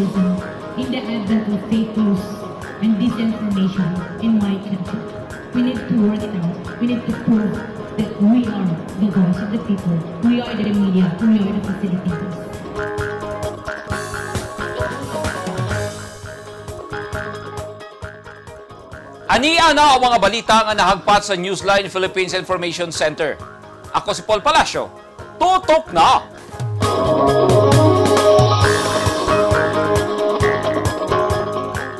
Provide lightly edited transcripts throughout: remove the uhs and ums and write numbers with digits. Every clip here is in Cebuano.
journalism in the advent of fake news and disinformation in my country. We need to work it out. We need to prove that we are the voice of the people. We are the media. We are the facilitators. Ania na ang mga balita nga nahagpat sa Newsline Philippines Information Center. Ako si Paul Palacio. Tutok na!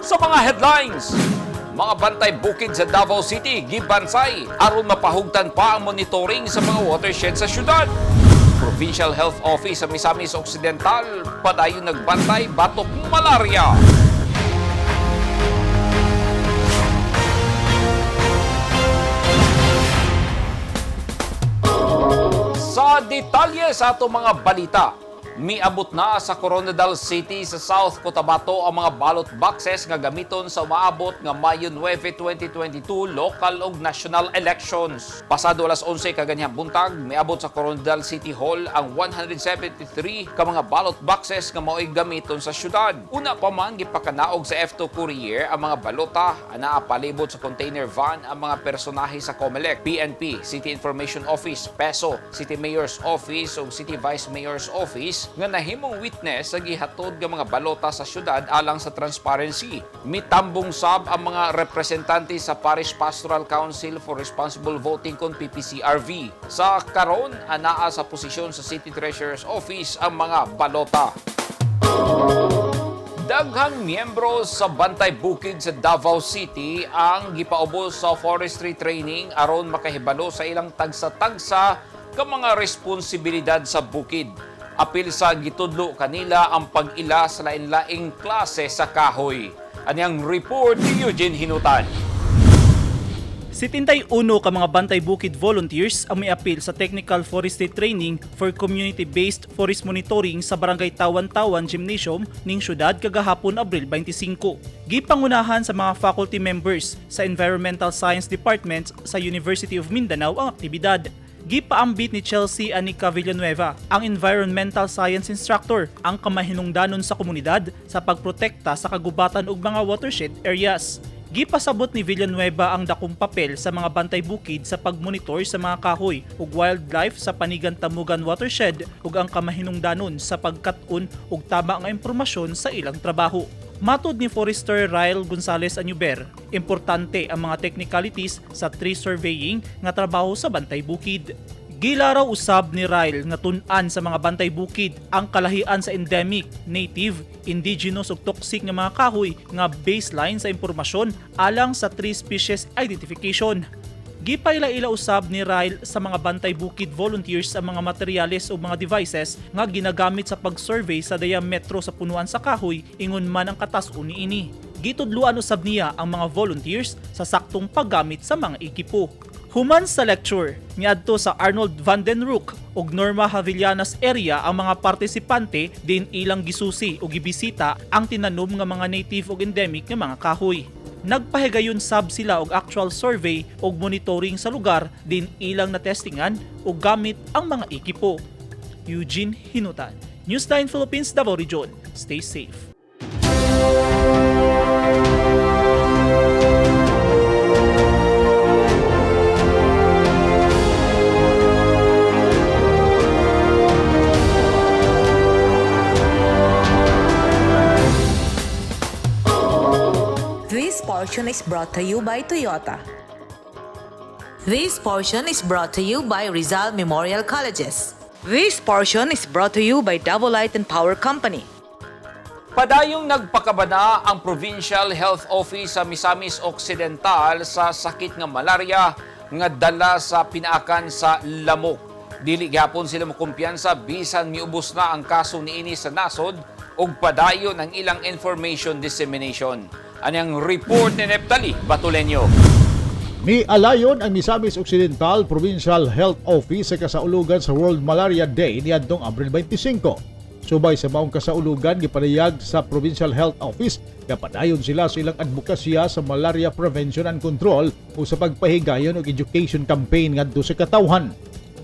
Sa mga headlines, mga bantay bukid sa Davao City gibansay aron mapahugtan pa ang monitoring sa mga watershed sa syudad. Provincial Health Office sa Misamis Occidental padayon nagbantay batok malaria. Sa detalye sa atong mga balita, miabot na sa Coronadal City sa South Cotabato ang mga ballot boxes nga gamiton sa umaabot nga Mayo 9, 2022 local ug national elections. Pasado alas 11 kaganhang buntag, miabot sa Coronadal City Hall ang 173 ka mga ballot boxes nga mao'y gamiton sa syudad. Una pa man gipakanaog sa F2 Courier ang mga balota anaa palibot sa container van ang mga personahe sa COMELEC, PNP, City Information Office, PESO, City Mayor's Office ug City Vice Mayor's Office nga nahimong witness sa gihatod nga mga balota sa syudad alang sa transparency. Mitambong sab ang mga representante sa Parish Pastoral Council for Responsible Voting kon PPCRV. Sa karon anaa sa posisyon sa City Treasurer's Office ang mga balota. Daghang miyembro sa Bantay Bukid sa Davao City ang gipaubos sa forestry training aron makahibalo sa ilang tagsa-tagsa ka mga responsibilidad sa bukid. Apil sa gitudlo kanila ang pag-ila sa lain-laing klase sa kahoy. Anyang report ni Eugene Hinutan. 71 ka mga Bantay Bukid volunteers ang may apil sa Technical Forestry Training for Community-Based Forest Monitoring sa Barangay Tawan-Tawan Gymnasium ning syudad kagahapon Abril 25. Gipangunahan sa mga faculty members sa Environmental Science Department sa University of Mindanao ang aktibidad. Gipaambit ni Chelsea Anika Villanueva, ang environmental science instructor, ang kamahinungdanon sa komunidad sa pagprotekta sa kagubatan ug mga watershed areas. Gipasabot ni Villanueva ang dakong papel sa mga bantay bukid sa pagmonitor sa mga kahoy ug wildlife sa Panigan Tamugan watershed ug ang kamahinungdanon sa pagkat-on ug tama nga impormasyon sa ilang trabaho. Matod ni Forester Ryle Gonzales Añuber, importante ang mga technicalities sa tree surveying nga trabaho sa bantay bukid. Gilaraw usab ni Ryle nga tun-an sa mga bantay bukid ang kalahian sa endemic, native, indigenous ug toxic nga mga kahoy nga baseline sa impormasyon alang sa tree species identification. Gipaila-ila usab ni Ryle sa mga bantay bukid volunteers ang mga materyales o mga devices nga ginagamit sa pag-survey sa diametro sa punuan sa kahoy ingon man ang katas-on niini. Gitudluan usab niya ang mga volunteers sa saktong paggamit sa mga ekipo. Human sa lecture, niadto sa Arnold van den Roek ug Norma Havillanas area ang mga partisipante din ilang gisusi ug gibisita ang tinanom nga mga native ug endemic nga mga kahoy. Nagpahigayon sab sila og actual survey ug monitoring sa lugar din ilang natestingan ug gamit ang mga ekipo. Eugene Hinutan, Newsline Philippines, Davao Region. Stay safe. This portion is brought to you by Toyota. This portion is brought to you by Rizal Memorial Colleges. This portion is brought to you by Davao Light and Power Company. Padayong nagpakabana ang Provincial Health Office sa Misamis Occidental sa sakit nga malaria nga dala sa pinaakan sa lamok. Dili gyapon sila mokumpiyansa bisan miubos na ang kaso niini sa nasod ug padayon ang ilang information dissemination. Anyang report ni Neptali Batulenyo. Mialayon ang Misamis Occidental Provincial Health Office sa kasaulugan sa World Malaria Day niadtong Abril 25. Subay sa maong kasaulugan gipadayag sa Provincial Health Office nga padayon sila sa ilang advokasya sa malaria prevention and control o sa pagpahigayon og education campaign ngadto sa katawhan.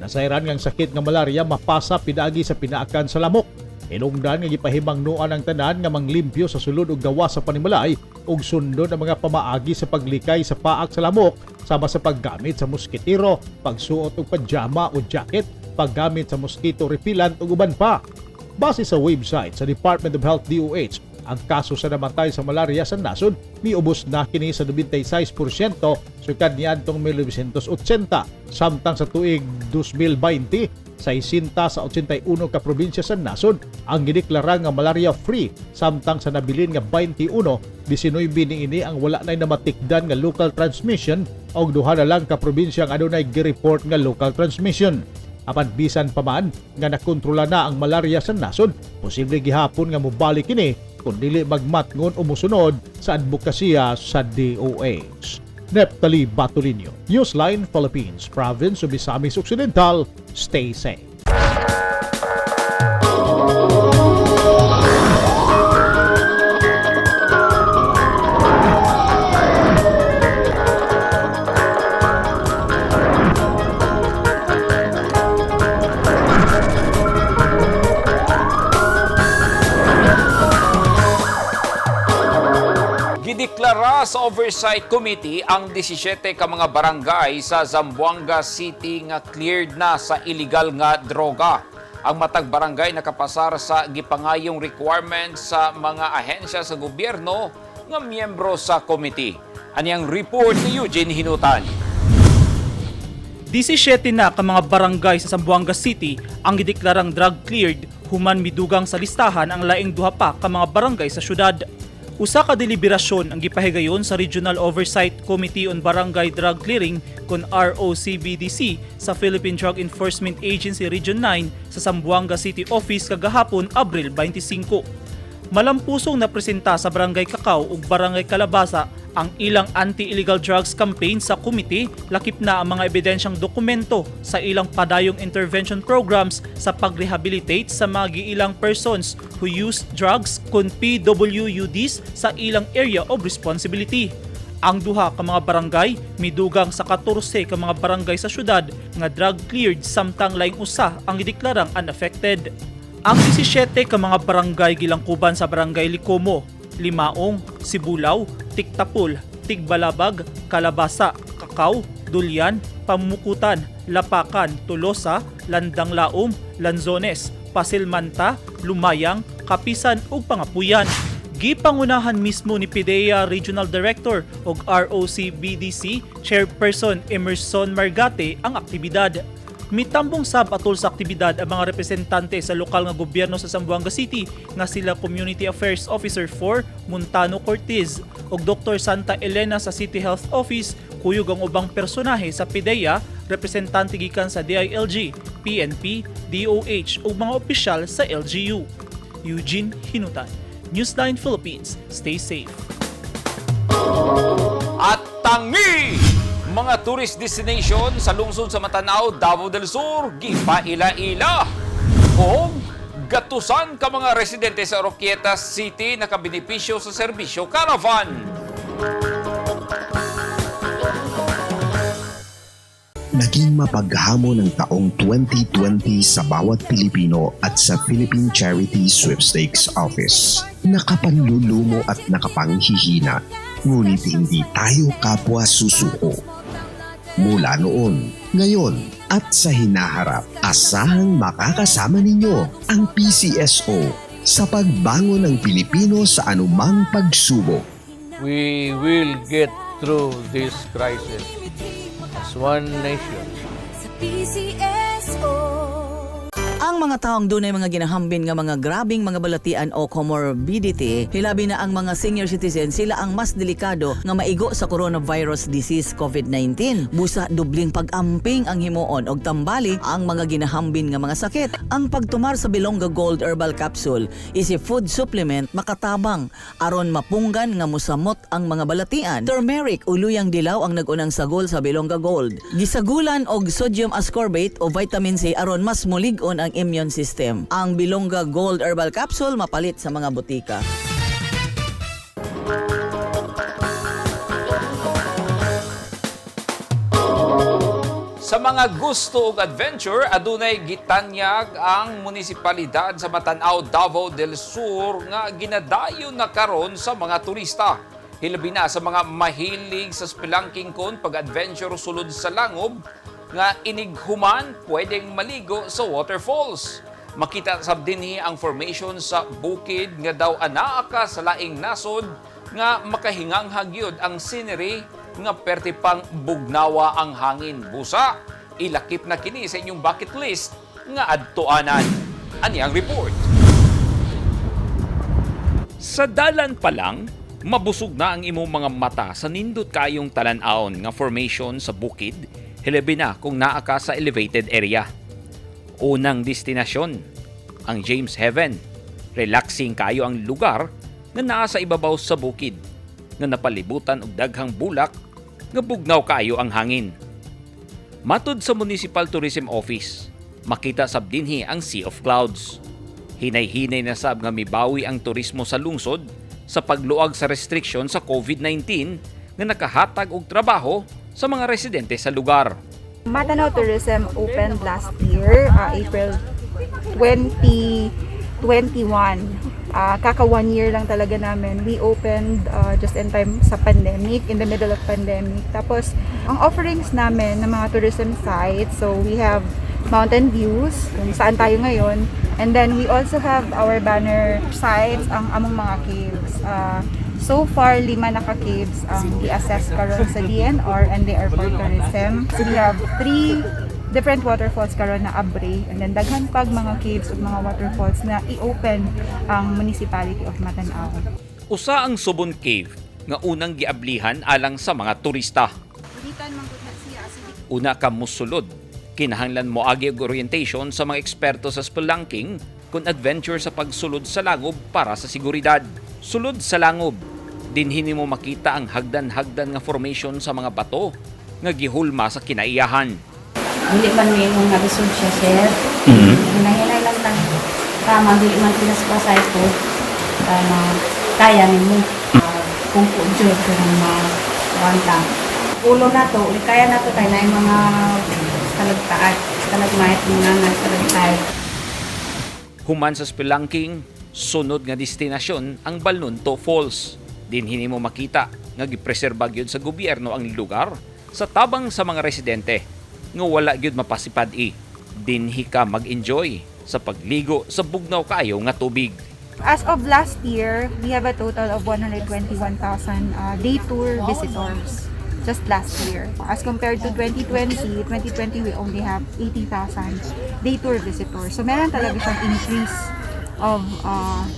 Nasayran ngang sakit nga malaria mapasa pinaagi sa pinaakan sa lamok. Hinungdan nga gipahimangnoan ang tanan nga manglimpyo sa sulod ug gawas sa panimalay ug sundon ang mga pamaagi sa paglikay sa paak sa lamok sama sa paggamit sa moskitero, pagsuot og pajama o jacket, paggamit sa mosquito repellent ug uban pa. Base sa website sa Department of Health DOH, ang kaso sa namatay sa malaria sa nasod miubos na kini sa 96% sukad niadtong 1980, samtang sa tuig 2020 60 sa 81 ka probinsya sa nasod ang gideklara nga malaria free, samtang sa nabilin nga 21, 19 niini ang wala nay namatikdan nga local transmission og duha na lang ka probinsya ang adunay gi-report nga local transmission. Apan bisan pa man nga nakontrola na ang malaria sa nasod, posible gihapon nga mobalik kini kung dili magmatngon o mosunod sa adbokasiya sa DOH. Neptali Batulinio, Newsline Philippines, Province of Misamis Occidental. Stay safe. Gideklara sa Oversight Committee ang 17 ka mga barangay sa Zamboanga City nga cleared na sa illegal nga droga. Ang matag barangay nakapasar sa gipangayong requirements sa mga ahensya sa gobyerno nga miyembro sa committee. Aniyang report ni Eugene Hinutan. 17 na ka mga barangay sa Zamboanga City ang gideklarang drug cleared human midugang sa listahan ang laing duha pa ka mga barangay sa syudad. Usa ka deliberasyon ang gipahigayon sa Regional Oversight Committee on Barangay Drug Clearing kon ROCBDC sa Philippine Drug Enforcement Agency Region 9 sa Zamboanga City Office kagahapon, Abril 25. Malampusong napresenta sa Barangay Cacao ug Barangay Kalabasa ang ilang anti-illegal drugs campaign sa komite, lakip na ang mga ebidensyang dokumento sa ilang padayong intervention programs sa pag-rehabilitate sa mga giilang persons who use drugs kon PWUDs sa ilang area of responsibility. Ang duha ka mga barangay midugang sa 14 ka mga barangay sa syudad nga drug cleared, samtang laing usa ang gideklarang unaffected. Ang 17 ka mga barangay gilangkuban sa Barangay Licomo, Limaong, Sibulaw, Tiktapul, Tigbalabag, Kalabasa, Cacao, Dulyan, Pamukutan, Lapakan, Tolosa, Landang Laom, Lanzones, Pasilmanta, Lumayang, Kapisan ug Pangapuyan. Gipangunahan mismo ni PDEA Regional Director ug ROCBDC Chairperson Emerson Margate ang aktibidad. Mitambong sab atol sa aktibidad ang mga representante sa lokal nga gobyerno sa Zamboanga City nga sila Community Affairs Officer 4 Montano Cortez ug Dr. Santa Elena sa City Health Office, kuyog ang ubang personahe sa PDEA, representante gikan sa DILG, PNP, DOH ug mga opisyal sa LGU. Eugene Hinutan, Newsline Philippines. Stay safe. At tangi! Mga tourist destination sa lungsod sa Matanao, Davao del Sur, gipaila-ila. O gatusan ka mga residente sa Oroquieta City nakabenepisyo sa serbisyo caravan. Naging mapaghamon ang taong 2020 sa bawat Pilipino at sa Philippine Charity Sweepstakes Office. Nakapanlulumo at nakapanghihina, ngunit hindi tayo kapwa susuko. Mula noon, ngayon at sa hinaharap, asahang makakasama ninyo ang PCSO sa pagbangon ng Pilipino sa anumang pagsubok. We will get through this crisis as one nation. Sa PCSO. Ang mga taong dunay mga ginahambin nga mga grabing mga balatian o comorbidity, hilabi na ang mga senior citizen, sila ang mas delikado nga maigo sa coronavirus disease COVID-19. Busa dubling pag-amping ang himuon og tambali ang mga ginahambin nga mga sakit. Ang pagtumar sa Bilongga Gold Herbal Capsule is a food supplement makatabang aron mapunggan nga musamot ang mga balatian. Turmeric o luyang dilaw ang nagunang sagol sa Bilongga Gold. Gisagulan og sodium ascorbate o vitamin C aron mas mulig-on ang immune system. Ang Bilongga Gold Herbal Capsule mapalit sa mga botika. Sa Sa mga gusto og adventure, adunay gitanyag ang munisipalidad sa Matanao, Davao del Sur nga ginadayon na karon sa mga turista. Hilabi na sa mga mahilig sa spelunking kon pag-adventure sulod sa langob nga inighuman pwedeng maligo sa waterfalls. Makita sab dinhi ang formation sa bukid nga daw anaa ka sa laing nasod nga makahinganghag gyud ang scenery nga perti pang bugnawa ang hangin. Busa, ilakip na kini sa inyong bucket list nga adtuanan. Ani ang report. Sa dalan pa lang, mabusog na ang imong mga mata sa nindot kayong talan-awon nga formation sa bukid, hilabi na kung naa ka sa elevated area. Unang destinasyon, ang James Heaven. Relaxing kayo ang lugar nga naa sa ibabaw sa bukid, nga napalibutan og daghang bulak nga bugnaw kayo ang hangin. Matud sa Municipal Tourism Office, makita sab dinhi ang Sea of Clouds. Hinay-hinay na sab nga mibawi ang turismo sa lungsod sa pagluag sa restriksyon sa COVID-19 nga nakahatag og trabaho sa mga residente sa lugar. Matanao Tourism opened last year, April 2021. Kaka one year lang talaga namin. We opened just in time sa pandemic, in the middle of pandemic. Tapos, ang offerings namin ng mga tourism sites, so we have mountain views, kung saan tayo ngayon. And then we also have our banner sites, ang among mga caves. So far, lima na ka caves ang i-assess karon sa DENR and they are for tourism. So we have three different waterfalls karon na abre and then daghan pag mga caves ug mga waterfalls na i-open ang municipality of Matanao. Usa ang Subon Cave nga unang giablihan alang sa mga turista. Una ka musulod, kinahanglan moagi og orientation sa mga eksperto sa spelunking kung adventure sa pagsulod sa langob para sa seguridad. Sulod sa langob, dinhi nimo makita ang hagdan-hagdan nga formation sa mga bato nga gihulma sa kinaiyahan. Dili man may nga lisod siya, sir. Hinay-hinay lang tang tama, dili man tilas pasay ko. Tama, kaya nimo. Kung po jud kung ma ta. Ulo na to, kaya na to kay na mga stalagtaat, stalagmite, mga nga stalagtite. Human sa spelunking, sunod nga destinasyon ang Balnunto Falls. Dinhi nimo makita nga gipreserba gyud sa gobyerno ang lugar sa tabang sa mga residente nga wala gyud mapasipad-i. Dinhi ka mag-enjoy sa pagligo sa bugnaw kaayo nga tubig. As of last year, we have a total of 121,000 day tour visitors just last year. As compared to 2020, 2020 we only have 80,000 day tour visitors. So meron talaga siyang increase of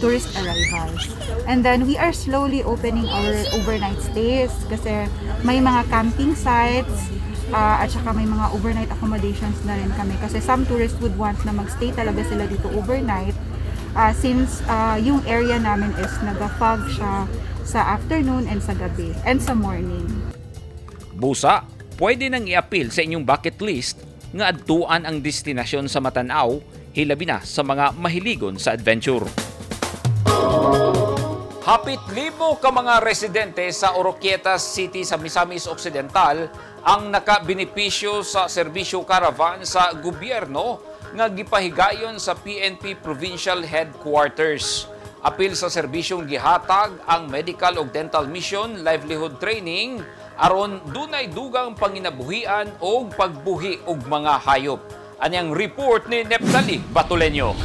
tourist arrivals. And then we are slowly opening our overnight stays kasi may mga camping sites at saka may mga overnight accommodations na rin kami kasi some tourists would want na magstay talaga sila dito overnight since yung area namin is naga-fog siya sa afternoon and sa gabi and sa morning. Busa, pwede nang iapil sa inyong bucket list nga adtuan ang destinasyon sa Matanao, hilabi na sa mga mahiligon sa adventure. Hapit libo ka mga residente sa Oroquieta City sa Misamis Occidental ang nakabenepisyo sa serbisyo caravan sa gobyerno nga gipahigayon sa PNP Provincial Headquarters. Apil sa serbisyong gihatag ang medical ug dental mission, livelihood training aron dunay dugang panginabuhian og pagbuhi og mga hayop. Anyang report ni Neptali Batuleño.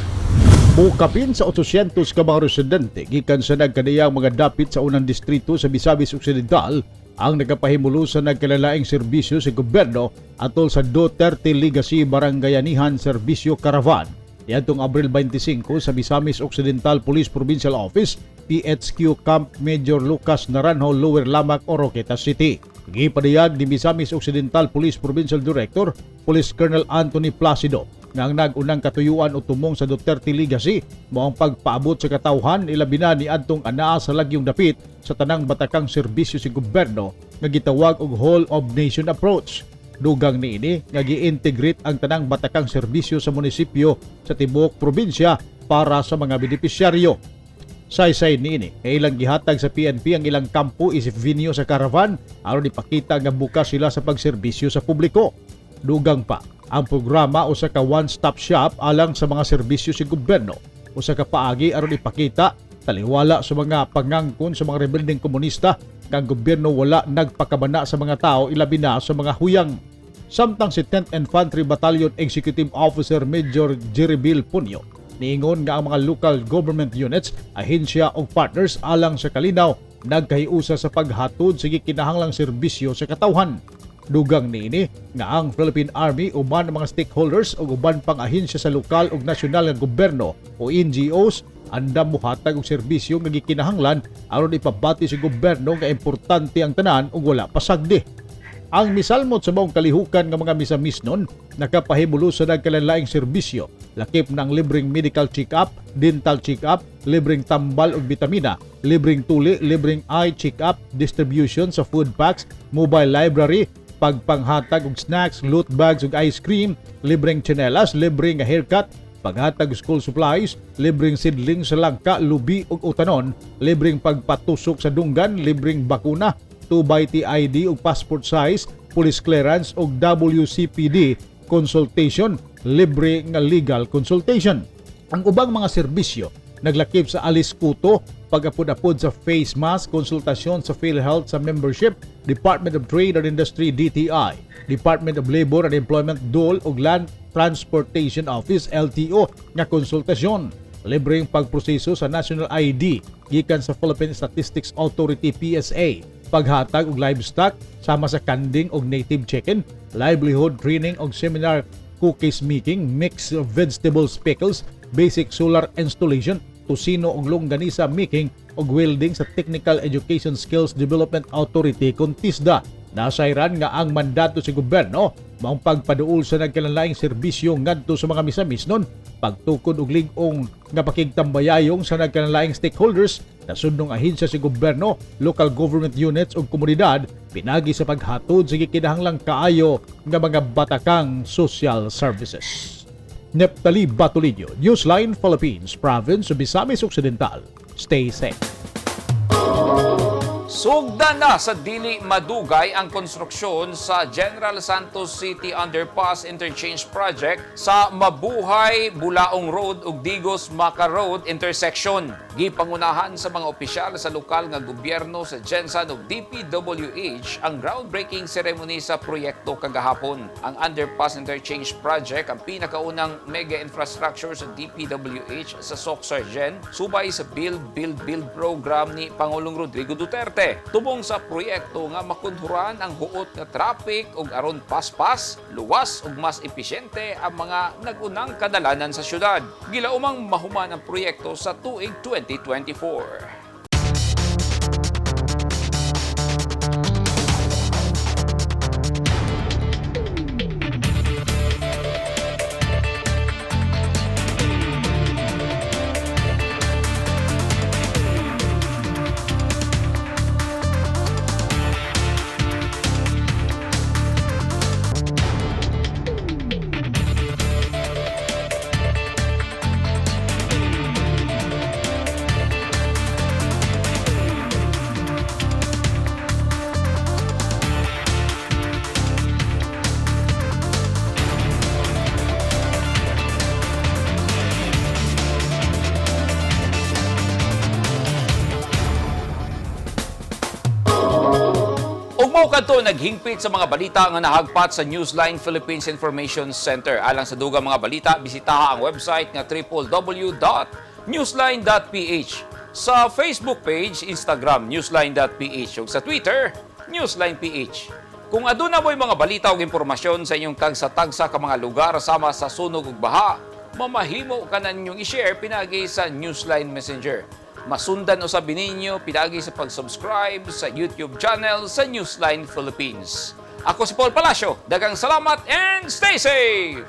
Mukapin sa 800 ka mga residente gikan sa nagkaniyang mga dapit sa unang distrito sa Misamis Occidental ang nagapahimulo sa nagkalalaing serbisyo sa gobyerno atol sa Duterte Legacy Barangayanihan Serbisyo Caravan niadtong Abril 25 sa Misamis Occidental Police Provincial Office, PHQ Camp Major Lucas Naranjo, Lower Lamac, Oroquieta City. Gipadayag ni Misamis Occidental Police Provincial Director, Police Colonel Anthony Placido, nga ang nag-unang katuyuan o tumong sa Duterte Legacy mao ang pagpaabot sa katawhan, ilabi na ni adtong anaa sa lagyong dapit, sa tanang batakang serbisyo sa gobyerno nga gitawag og whole of nation approach. Dugang niini nga gi-integrate ang tanang batakang serbisyo sa munisipyo sa tibuok probinsya para sa mga benepisyaryo. Saysay niini kay ilang gihatag sa PNP ang ilang kampo isip venue sa caravan aron ipakita nga bukas sila sa pagserbisyo sa publiko. Dugang pa, ang programa usa ka one-stop shop alang sa mga serbisyo sa gobyerno, usa ka paagi aron ipakita taliwala sa mga pangangkon sa mga rebeldeng komunista nga ang gobyerno wala nagpakabana sa mga tao, ilabi na sa mga huyang. Samtang si 10th Infantry Battalion Executive Officer Major Jerry Bill Punyo niingon nga ang mga local government units, ahensya o partners alang sa kalinaw nagkahiusa sa paghatod sa gikinahanglang serbisyo sa katawhan. Dugang niini nga ang Philippine Army uban ang mga stakeholders ug uban pang ahensya sa lokal ug nasyonal nga gobyerno o NGOs andam mohatag og serbisyo nga gikinahanglan aron ipabati sa gobyerno nga importante ang tanan ug wala pasagdi. Ang misalmot sa maong kalihukan nga mga misamisnon nakapahimulo sa nagkalainlaing serbisyo, lakip ng libreng medical check-up, dental check-up, libreng tambal ug bitamina, libreng tuli, libreng eye check-up, distribution sa food packs, mobile library, pagpanghatag og snacks, loot bags ug ice cream, libreng tsinelas, libreng haircut, paghatag og school supplies, libreng seedling sa langka, lubi ug utanon, libreng pagpatusok sa dunggan, libreng bakuna, 2 by TID ug passport size, police clearance ug WCPD consultation, libre nga legal consultation. Ang ubang mga serbisyo naglakip sa alis kuto, pag-apod-apod sa face mask, konsultasyon sa PhilHealth sa membership, Department of Trade and Industry DTI, Department of Labor and Employment DOLE ug Land Transportation Office LTO nga konsultasyon, libreng pagproseso sa National ID gikan sa Philippine Statistics Authority PSA, paghatag og livestock sama sa kanding og native chicken, livelihood training og seminar cookies making, mixed vegetables pickles, basic solar installation, tosino og longganisa making ug welding sa Technical Education Skills Development Authority kon TESDA. Nasayran nga ang mandato sa gobyerno maong pagpaduol sa nagkalanlaing serbisyo ngadto sa mga misamisnon, pagtukod og lig-ong nga pakigtambayayong sa nagkalanlaing stakeholders, nasudnong ahensya sa gobyerno, local government units ug komunidad pinagi sa paghatod sa gikinahanglang kaayo nga mga batakang social services. Neptali Batolillo, Newsline Philippines, Province of Misamis Occidental. Stay safe. Sugda na sa dili madugay ang konstruksyon sa General Santos City Underpass Interchange Project sa Mabuhay Bulaong Road ug Digos Maca Road intersection. Gipangunahan sa mga opisyal sa lokal nga gobyerno sa GenSan ug DPWH ang groundbreaking ceremony sa proyekto kagahapon. Ang Underpass Interchange Project ang pinakaunang mega infrastructure sa DPWH sa SOCCSKSARGEN subay sa Build Build Build program ni Pangulong Rodrigo Duterte. Tubong sa proyekto nga makunhuran ang huot nga traffic ug aron paspas, luwas ug mas episyente ang mga nag-unang kadalanan sa syudad. Gilaumang mahuman ang proyekto sa tuig 2024. Ug mao kadto naghingpit sa mga balita nga nahagpat sa Newsline Philippines Information Center. Alang sa dugang mga balita, bisitaha ang website nga www.newsline.ph. Sa Facebook page, Instagram, newsline.ph ug sa Twitter, newsline.ph. Kung aduna mo'y mga balita ug impormasyon sa inyong tagsa-tagsa ka mga lugar sama sa sunog ug baha, mamahimo ka na ninyong i-share pinagi sa Newsline Messenger. Masundan usab ninyo pinagi sa pag-subscribe sa YouTube channel sa Newsline Philippines. Ako si Paul Palacio. Daghang salamat and stay safe!